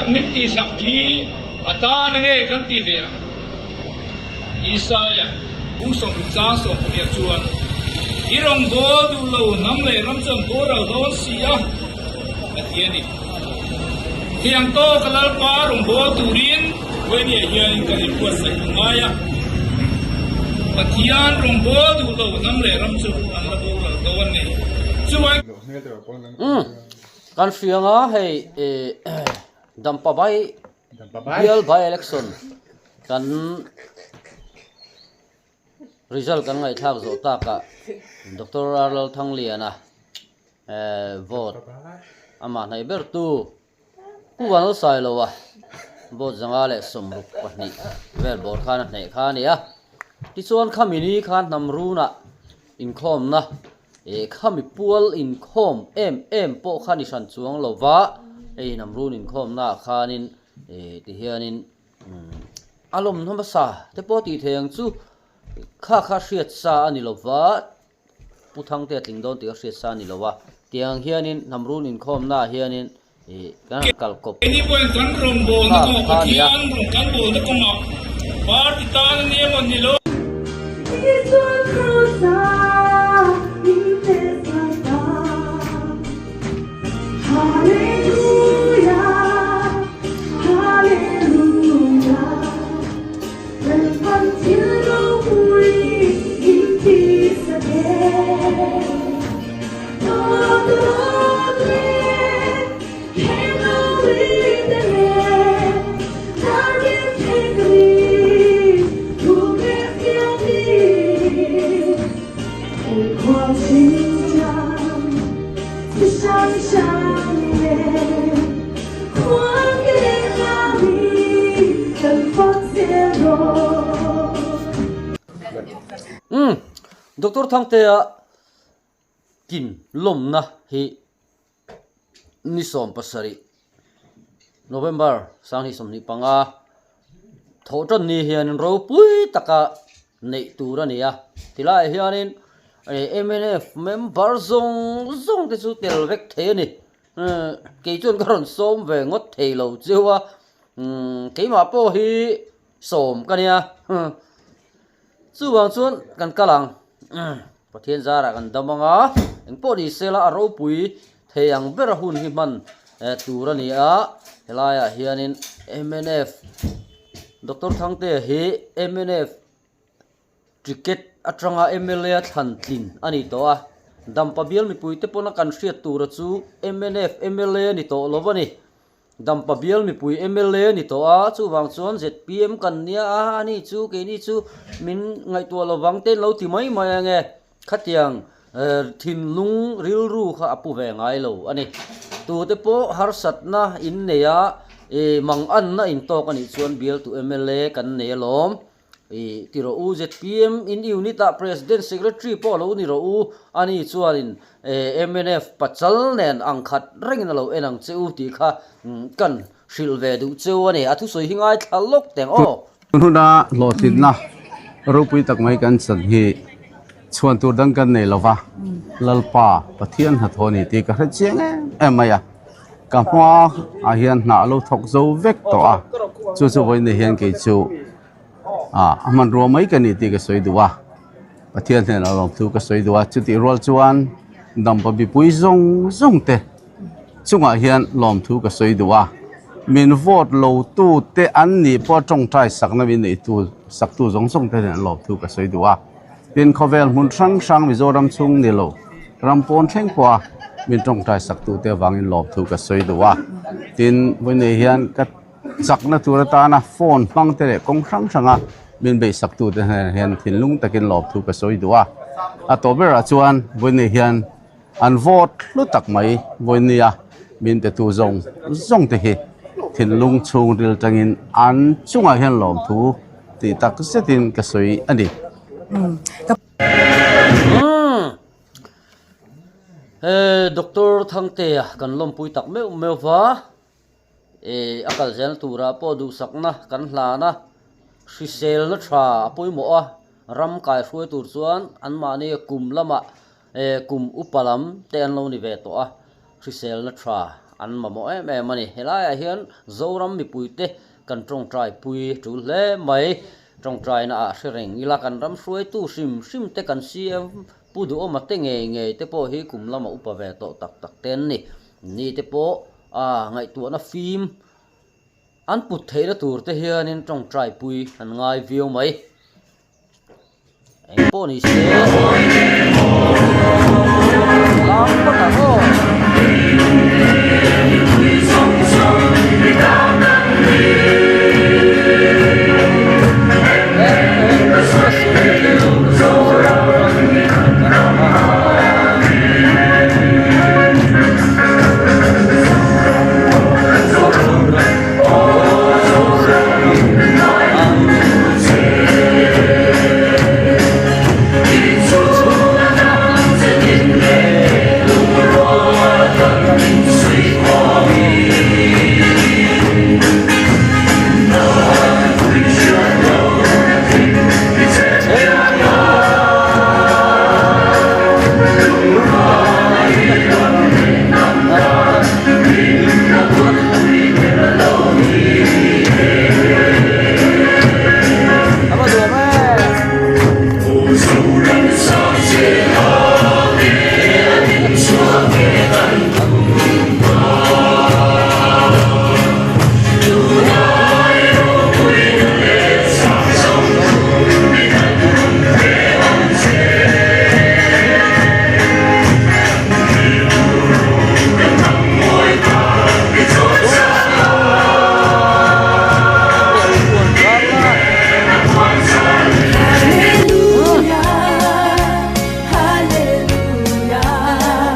Min tihsak hi a tan a nge kan ti ve ang? Isaia kum 60 chang 18 chuan, I rawngbâwl duh lo hnam leh ram chu an boral dawn si a, a ti a ni. Thiang tawka Lalpa rawngbâwl turin Vawiniah hianin kan inbuatsaih a ngai a. Pathian rawngbâwl duh lo hnam leh ram chu an la boral dawn a ni. Chuvangin. Umm kan hria anga hei Dampa bai bial by election kan result kan ngaihthlak zawh takah Doctor R Lalthangliana vote amah hnaih ber tu Pu Vanlalsailoa vote 162 vel bawr khan a hneh kha a ni a. Tichuan khami ni khan hnam runah inkhawmna eh khami pual inkhawm em em pawh kha ni hran chuang lova hei hnam run inkhawmna ah khanin eh tihianin a lawmna hmasa te pawh tih thei ang chu kha kha hriat sa a ni lova. Pu Thangte a tling dawn tih a hriat sa a ni lo a, tiang hianin hnam run inkhawmna ah hianin ih kan han kal kawp Keini pawhin kan rawngbawlna nghal kawngah kha a ni a. Pathian rawn kan bawlna kawngah party tan a nia maw ni lo. Umm Doctor Thangtea kin lawmna hi ni 17 November 2025 thawh tan ni hian ropui taka neih tur a ni a tilaiah hianin mnf member zawng zawng te chu tel vek thei a ni kei chuan ka rawn sawm ve ngawt thei lo cheu a keimah pawh hi sawm ka nia chuvang chuan kan kal ang Pathian zarah kan dam ang a engpawh ni sela a ropui thei ang ber a hun hi hman tur a ni a helaiah hianin mnf Doctor Thangtea hi mnf ticket atanga mla a thlan tlin a ni tawh a Dampa bial mipuite pawna kan hriat tura chu mnf mla a ni tawh lo a ni. Dampa bial mipui mla a ni tawh a, chuvang chuan zpm kan nia a, ani chu keini chu min ngaihtuah lovang te an lo ti mai mai ange, khatiang thinlung rilru kha a pu ve ngai lo a ni. Tute pawh harsatna in nei a, manganna in tawk a nih chuan bialtu mla kan nei alawm. Ih ti rawh u, zpm in unit ah President Secretary pawh a lo ni rawh u, ani chuanin mnf pachal nen ang khat rengin a lo en ang che u tih kha kan hrilh ve duh che u a ni. A thusawi hi ngaithla lawk teng aw. Tun huna hlawhtlinna ropui tak mai kan chan hi chhuan tur dang kan nei lova, Lalpa Pathian hnathawh a ni tih ka hre chiang em em mai a, ka hma ah hian hna a lo thawk zo vek tawh a, chu chu vawiin hian kei chu ah a hmanrua mai ka ni tih ka sawi duh a Pathian hnenah lawmthu ka sawi duh a chutih rual chuan dampa mipui zawng zawng te chungah hian lawmthu ka sawi duh a min vote lo tu te an nih pawh tawngtai sakna min neih tu sak tu zawng zawng te hnenah lawmthu ka sawi duh a tin khawvel hmun hrang hrang Mizoram chhung ni lo ram pawn thleng pawh a min tawngtai sak tu te avangin lawmthu ka sawi duh a tin vawiin hian ka. Chakna tur atana phone hmang te leh kawng hrang hranga min beihsak tute hnenah hian thinlung takin lawmthu ka sawi duh a. A tawp berah chuan vawiin hian an vote hlu tak mai vawinia min petu zawng zawng te hi thinlung chhungril tangin an chungah hian lawmthu tih tak zetin ka sawi a ni. He Doctor Thangtea kan lawmpui tak meuh meuh va. Ih a kal zel turah pawh duhsakna kan hlan a, hriselna tha a pawimawh a, ram kai hruai tur chuan anmahni kum lamah ih kum upa lam te an lo ni ve tawh a, hriselna tha an mamawh em em a ni. Helaiah hian Zoram mipuite kan tawngtai pui tul hle mai. Tawngtaina ah hre reng ila kan ram hruaitu hrim hrim te kan CM Pu Duhawma te ngei ngei te pawh hi kum lama upa ve tawh tak tak te an ni. Ni te pawh a ngaihtuahna fim an put theihna tur te hianin tawngtai pui an ngai viau mai. Eng pawh ni se lam phawt ang aw.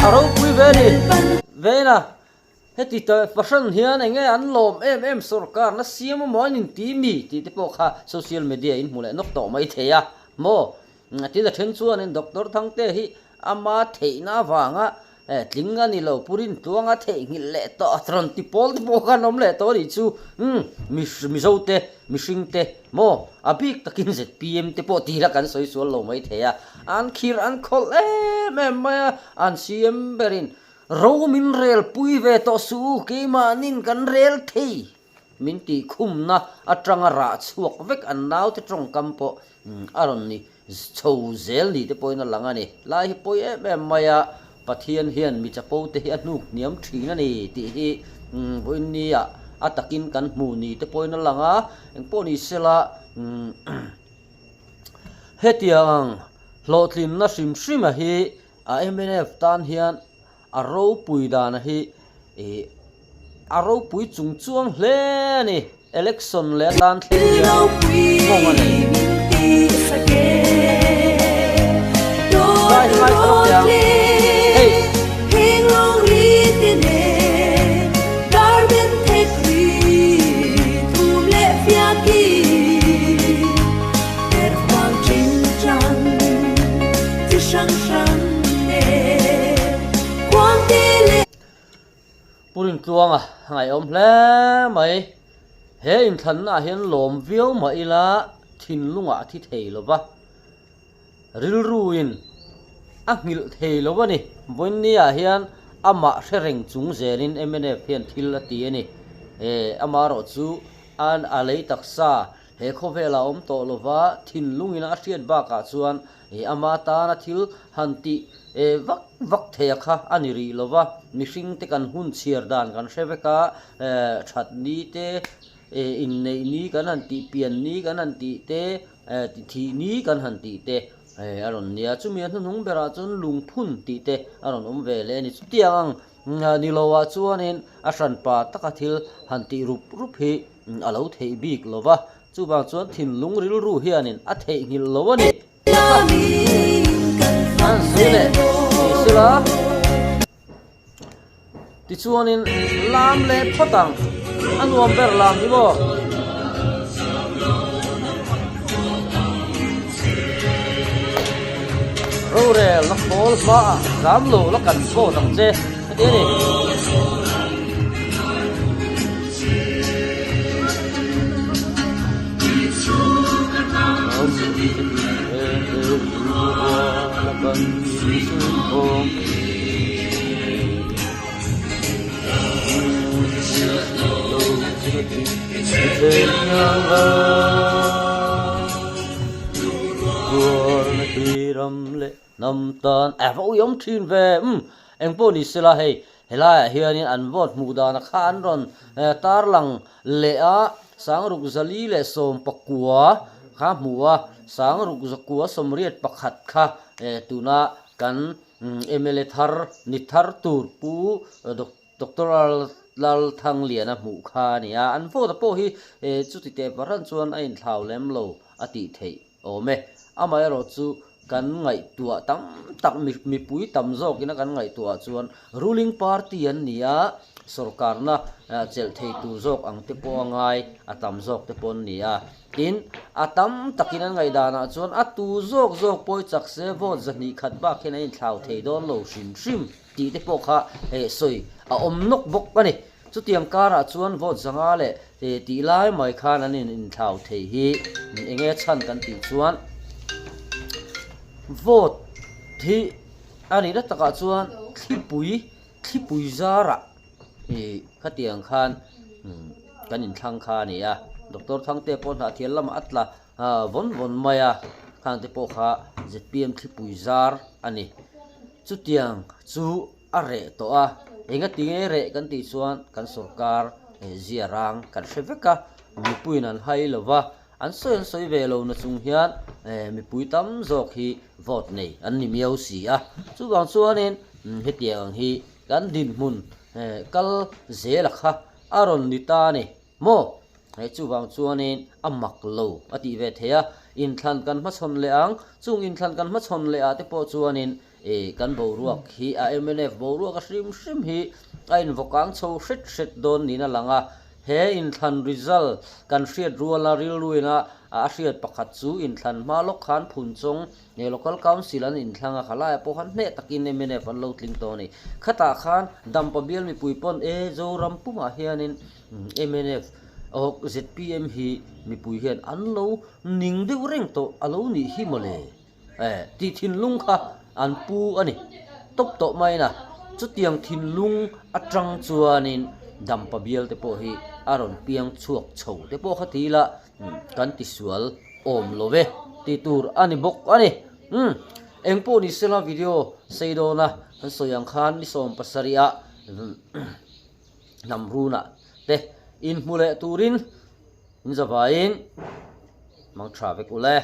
A ropui ve ni Vena heti ta fahran hian eng nge an lawm em em sorkar na siam emaw an inti mi tih te pawh kha social media in hmu leh nawk tawh mai thei a maw tin a then chuanin Doctor Thangte hi ama theihna avanga tling a ni lo Pu Rintluanga theihnghilh leh tawh a rawn ti pawl te pawh kha an awm leh tawh a nih chu umm Mizo te mihring te maw a bik takin zpm te pawh tih la kan sawi sual lo mai thei a an khirh an khawlh em em mai a an CM berin ro min rel pui ve tawh suh u keimahnin kan rel thei min tih khumna atanga rah chhuak vek an naute tawngkam pawh a rawn ni chho zel ni te pawhin a lang a ni. Lai hi pawi em em mai a, Pathian hian mi chapo te hi a hnuk hniam thin a ni tih hi vawiinnia a takin kan hmu ni te pawhin a lang a, engpawh ni sela hetiang hlawhtlinna hrim hrim a hi a mnf tan hian a ropui dana hi ih a ropui chung chuang hle a ni election leh atan thleng hian nghawng a nei. Zai hi ngaithla lawk teh ang hei. Pu Rintluanga ngaihawm hle mai. He inthlanna ah hian lawm viau mah ila thinlungah a thi thei lo va, rilruin a nghilh thei lo a ni. Vawiinni ah hian amah hre reng chung zelin mnf hian thil a ti a ni. Amaherawh chu a lei taksa He khawvelah awm tawh lova thinlungin a hriat bakah chuan ama tana thil han tih vak vak theia kha a ni rih lova, mihringte kan hun chhiar dan kan hre vek a, that ni te, inneih ni kan han tih, pian ni kan han tih te, thih ni kan han tih te a rawn nia. Chumi a hnuhnung berah chuan lungphun tih te a rawn awm ve leh a ni. Chutiang ang ni loah chuanin a hranpa taka thil han tih rup rup hi A lo theih bik lo va, chuvang chuan thinlung rilru hianin a theihnghilh lo a ni. An sawi leh ni sela. Tichuanin lam leh phawt ang, a nuam ber lam hi maw? Rorel na khawl hmaah zam lo la kan vote ang che, heti a ni. Tuarna hi ram leh hnam tan a va uiawm thin ve umm engpawh ni sela hei helaiah hianin an vote hmuh dana kha an rawn tarlang leh a sangruk zali leh 19 kha hmu a sangruk zakua 81 kha tuna kan mla thar ni thar tur pu Doctor Lalthangliana hmuh kha a ni a, an vote pawh hi chuti teh paran chuan a inthlau lem lo a tih theih awm e. Amaherawh chu kan ngaihtuah tam tak mipui tam zawkina kan ngaihtuah chuan ruling party an ni a, sorkarna chelh thei tur zawk ang te pawh a ngai a tam zawk te pawh an ni a. Tin, a tam takin an ngaihdanah chuan a tu zawk zawk pawi chak se vote 200 bak hian a inthlau thei dawn lo hrim hrim. Tih te pawh kha sawi a awm nawk bawk a ni. Chutiang karah chuan vote 500 leh tih lai mai khan an in inthlau thei hi eng nge chhan kan tih chuan vote hi a nihna takah chuan thlipui thlipui zarah ih khatiang khan kan inthlang kha a ni a. Doctor Thangtea pawh hnahthial lamah a tla vawn vawn mai a, khangte pawh kha zpm thlipui zar a ni. Chutiang chu a reh tawh a, engatinge reh kan tih chuan kan sorkar zia rang kan hre vek a, mipuiin an hai lo va, an sawi an sawi ve lo na chung hian mipui tam zawk hi vote nei an ni miau si a. Chuvang chuanin hetiang ang hi kan dinhmun kal zela kha a rawn ni ta a ni. Maw? Hei chuvang chuanin a mak lo a tih ve thei a, inthlan kan hmachhawn leh ang, chung inthlan kan hmachhawn leh ah te pawh chuanin eh kan boruak hi a mnf boruak a hrim hrim hi a invawkang chho hret hret dawn niin a lang a, he inthlan result kan hriat ruala rilruina a hriat pakhat chu inthlan hma lawk khan Phunchawng eh Local Council an inthlang a, khalaiah pawh khan hneh takin mnf an lo tling tawh a ni. Khatah khan Dampa bial mipui pawn e Zoram pumah hianin Mnf awk zpm hi mipui hian an lo ning deuh reng tawh a lo nih hi mawle eh tih thinlung kha an pu a ni tawp tawh mai na chutiang thinlung atang chuanin dampa bial te pawh hi a rawn piang chhuak chho te pawh kha ti ila kan tisual awm lo ve tih tur a ni bawk a ni umm engpawh ni sela video sei dawna kan sawi ang khan ni 70 ah. Hnam runah te inhmu leh turin in zavaiin mang tha vek ule.